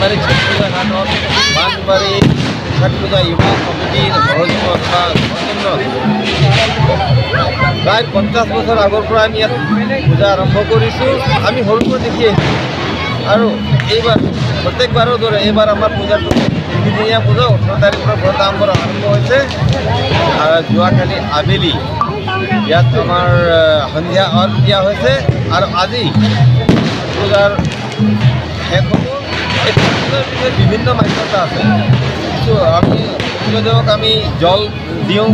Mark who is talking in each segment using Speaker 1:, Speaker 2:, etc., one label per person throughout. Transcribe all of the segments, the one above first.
Speaker 1: বানবাৰী ছট পূজা ঘাটত বানবাৰী ছট পূজা যুৱ সমিতিৰ সহযোগত বা সৌজন্যত প্ৰায় 50 বছৰ আগৰ পৰা আমি ইয়াত পূজা আৰম্ভ কৰিছোঁ। আমি সৰুৰ পৰা দেখি আহিছোঁ আৰু এইবাৰ প্ৰত্যেকবাৰৰ দৰে এইবাৰ আমাৰ পূজাটো তিনিদিনীয়া পূজা, 18 তাৰিখৰ পৰা ব্ৰত আৰম্ভ হৈছে। আৰু যোৱাকালি আবেলি ইয়াত আমাৰ সন্ধিয়া অৰ্ঘ দিয়া হৈছে আৰু আজি পূজাৰ শেষ হ'ব। এই পূজাৰ বিষয়ে বিভিন্ন মান্যতা আছে। কিছু আমি সূৰ্যদেৱক আমি জল দিওঁ,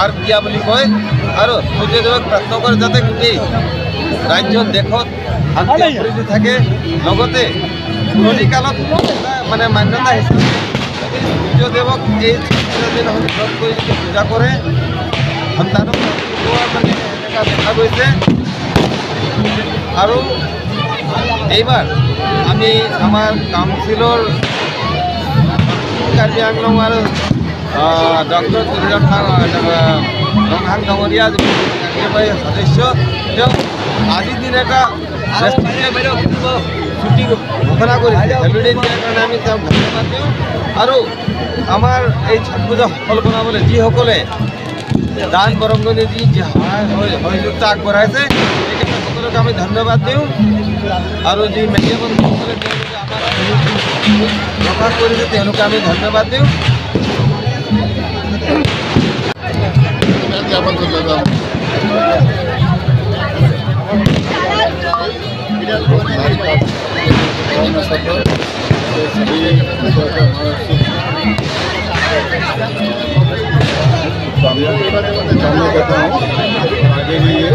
Speaker 1: অৰ্ঘ দিয়া বুলি কয়, আৰু সূৰ্যদেৱক প্ৰাৰ্থনা কৰে যাতে গোটেই ৰাজ্যত দেশত শান্তি সমৃদ্ধি থাকে। লগতে পুৰণি কালত মানে মান্যতা হিচাপে সূৰ্যদেৱক এই দিনাখন ব্ৰত কৰি যদি পূজা কৰে, সন্তানক পোৱা মানে এনেকুৱা দেখা গৈছে। আৰু এইবাৰ আমি আমাৰ কাউন্সিলৰ কাৰ্বি আংলং আৰু ডক্টৰ তুলিৰাম ৰংহাং ডাঙৰীয়া কাৰ্যবাহী সদস্য, তেওঁ আজিৰ দিন এটা ছুটি ঘোষণা কৰিছে। হলিডে দিয়াৰ কাৰণে আমি তেওঁক ধন্যবাদ দিওঁ। আৰু আমাৰ এই ছট পূজা সফল বনাবলৈ যিসকলে দান বৰংগণি দি যি সহায় সহযোগিতা আগবঢ়াইছে, সেইকাৰণে সকলোকে আমি ধন্যবাদ দিওঁ। আৰু যি মেডিয়া বন্ধুসকলে তেওঁলোকে আমাৰ প্ৰকাশ কৰিছে, তেওঁলোকে আমি ধন্যবাদ দিওঁ।
Speaker 2: जानना चाहता हूँ आगे भी ये